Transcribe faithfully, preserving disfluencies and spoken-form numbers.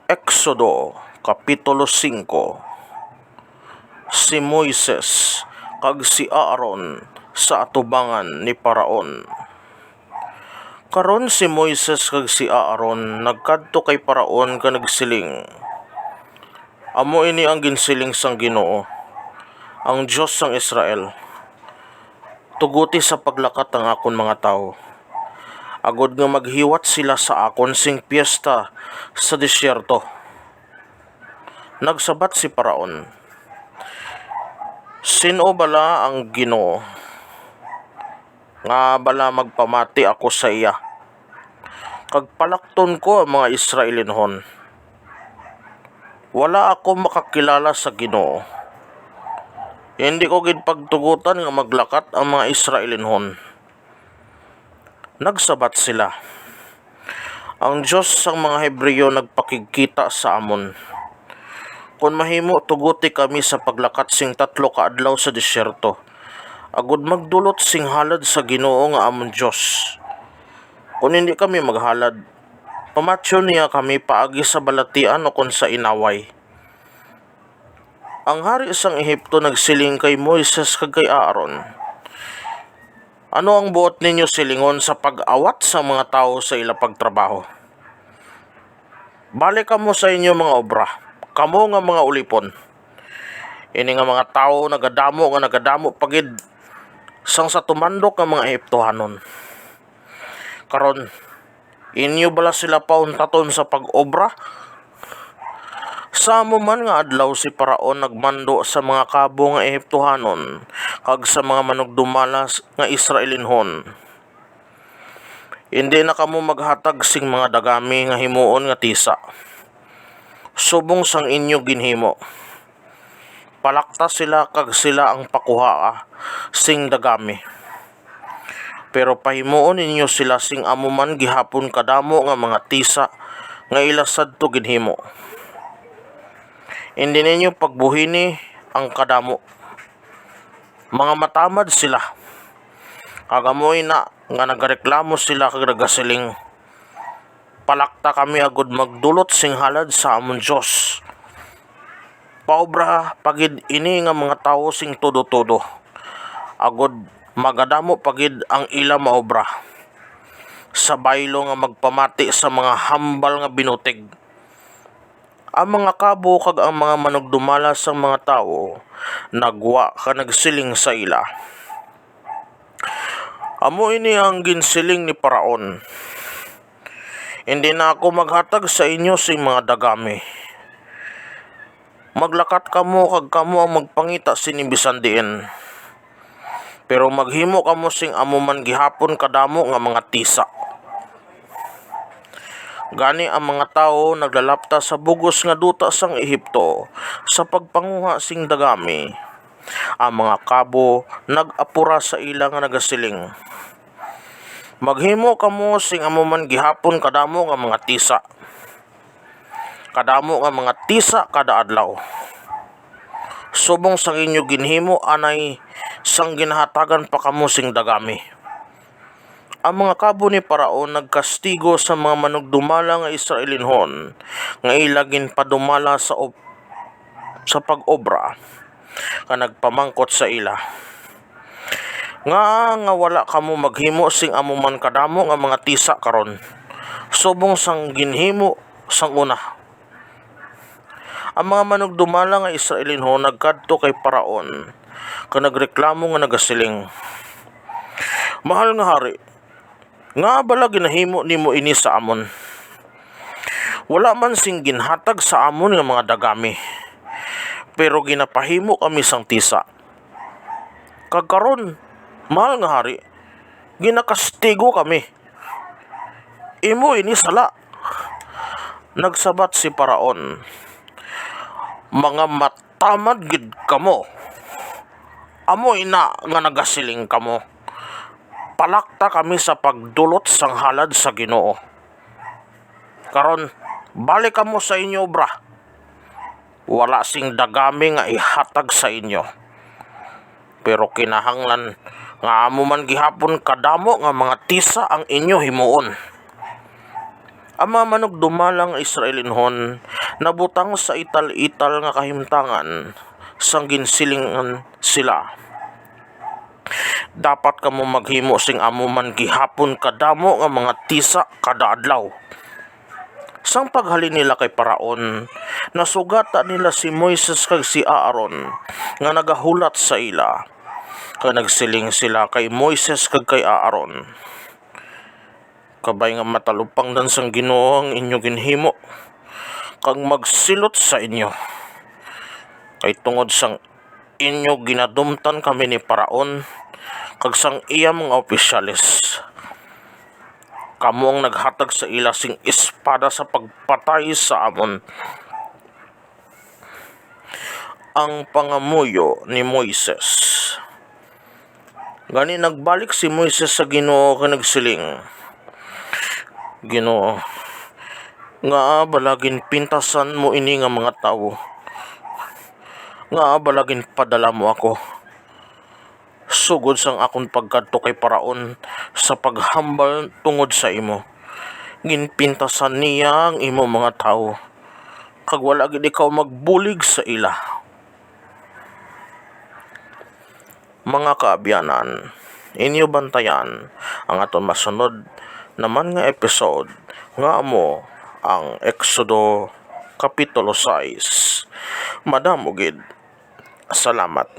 Exodo, Kapitulo singko. Si Moises kag si Aaron sa atubangan ni Faraon. Karon si Moises kag si Aaron nagkadto kay Faraon kag nagsiling, "Amo ini ang ginsiling sang Ginoo, ang Dios sang Israel: Tuguti sa paglakat ang akon mga tawo, agod nga maghiwat sila sa akon sing piesta sa desierto." Nagsabat si Faraon, "Sin-o bala ang Ginoo, nga bala magpamati ako sa iya, kag palakton ko ang mga Israelinhon? Wala ako makakilala sa Ginoo. Hindi ko gid pagtugotan nga maglakat ang mga Israelinhon." Nagsabat sila, "Ang Dios sang mga Hebreo nagpakigkita sa amon, 'Kon mahimo, tuguti kami sa paglakat sing tatlo ka adlaw sa desierto, agud magdulot sing halad sa Ginoo nga amon Dios. Kon indi kami maghalad, pamatyon niya kami paagi sa balatian ukon sa inaway." Ang hari sang Ehipto nagsiling kay Moises kag kay Aaron, "Ano ang buot ninyo silingon sa pag-awat sang mga tawo sa ila pagtrabaho? Balik kamo sa inyo mga obra, kamo nga mga ulipon. Ini nga mga tawo nagadamo nga nagadamo pa gid sang sa tumandok nga mga Ehiptohanon. Karon, inyo bala sila pauntaton sa pag-obra?" Sa amo man nga adlaw, si Faraon nagmando sa mga kabo nga Ehiptohanon kag sa mga manugdumala s-, nga Israelinhon, "Indi na kamo maghatag sing mga dagami nga himuon nga tisa, subong sang inyo ginhimo. Palakta sila kag sila ang pakuhaa sing dagami. Pero pahimuon ninyo sila sing amo man gihapon kadamo nga mga tisa nga ila sadto ginhimo. Indi ninyo pagbuhini ang kadamo. Mga matamad sila. Kag amo ina nga nagareklamo sila kag nagasiling, 'Palakta kami agud magdulot sing halad sa amon Dios. Paobra pa gid ini nga mga tawo sing tudo-tudo, agud magadamo pa gid ang ila maobra, sa baylo nga magpamati sa mga hambal nga binutig.' Ang mga kabo kag ang mga manugdumala sang mga tawo nagwa kag nagsiling sa ila, "Amo ini ang ginsiling ni Faraon, 'Indi na ako maghatag sa inyo sing mga dagami. Maglakat kamo kag kamo ang magpangita sini bisan diin. Pero maghimo kamo sing amo man gihapon kadamo nga mga tisa.'" Gani ang mga tawo naglalapta sa bug-os nga duta sang Ehipto sa pagpanguha sing dagami. Ang mga kabo nag-apura sa ila nga nagasiling, "Maghimo kamo sing amo man gihapon kadamo nga mga tisa, kadamo nga mga tisa kada adlaw, subong sang inyo ginhimo anay sang ginahatagan pa kamo sing dagami." Ang mga kabo ni Faraon nagkastigo sa mga manugdumala nga Israelinhon nga ila ginpadumala sa ob-, sa pag-obra, nga nagpamangkot sa ila, "Ngaa nga wala kamo maghimo sing amo man kadamo nga mga tisa karon, subong sang ginhimo sang una?" Ang mga manugdumala nga Israelinhon nagkadto kay Faraon kag nagreklamo nga nagasiling, "Mahal nga hari, ngaa bala ginahimo nimo ini sa amon? Wala man sing ginhatag sa amon nga mga dagami, pero ginapahimo kami sang tisa. Kag karon, mahal nga hari, ginakastigo kami. Imo ini sala." Nagsabat si Faraon, "Mga matamad gid kamo! Amo ina nga nagasiling kamo, 'Palakta kami sa pagdulot sang halad sa Ginoo.' Karon, balik kamo sa inyo obra. Wala sing dagami nga ihatag sa inyo. Pero kinahanglan nga amo man gihapon kadamo nga mga tisa ang inyo himuon." Ang mga manugdumala nga Israelinhon nabutang sa ital-ital nga kahimtangan sang ginsilingan sila. Dapat kamo maghimo sing amo man gihapon kadamo nga mga tisa kada adlaw. Sang paghalin nila kay Paraon, nasugata nila si Moises kag si Aaron nga nagahulat sa ila. Kag nagsiling sila kay Moises kag kay Aaron, "Kabay nga matalupangdan sang Ginoo ang inyo ginhimo, kag magsilot sa inyo. Kay tungod sang inyo ginadumtan kami ni Paraon kag sang iya mga opisyales. Kamo ang naghatag sa ila sing espada sa pagpatay sa amon." Ang pangamuyo ni Moises. Gani nagbalik si Moises sa Ginoo kag nagsiling, "Ginoo, ngaa bala ginpintasan mo ini nga mga tawo? Ngaa bala ginpadala mo ako? Sugod sang akon pagkadto kay Paraon sa paghambal tungod sa imo, ginpintasan niya ang imo mga tawo, kag wala gid ikaw magbulig sa ila." Mga kaabyanan, inyo bantayan ang aton masunod naman nga episode, nga amo ang Exodo Kapitulo sais. Madamo gid. Salamat.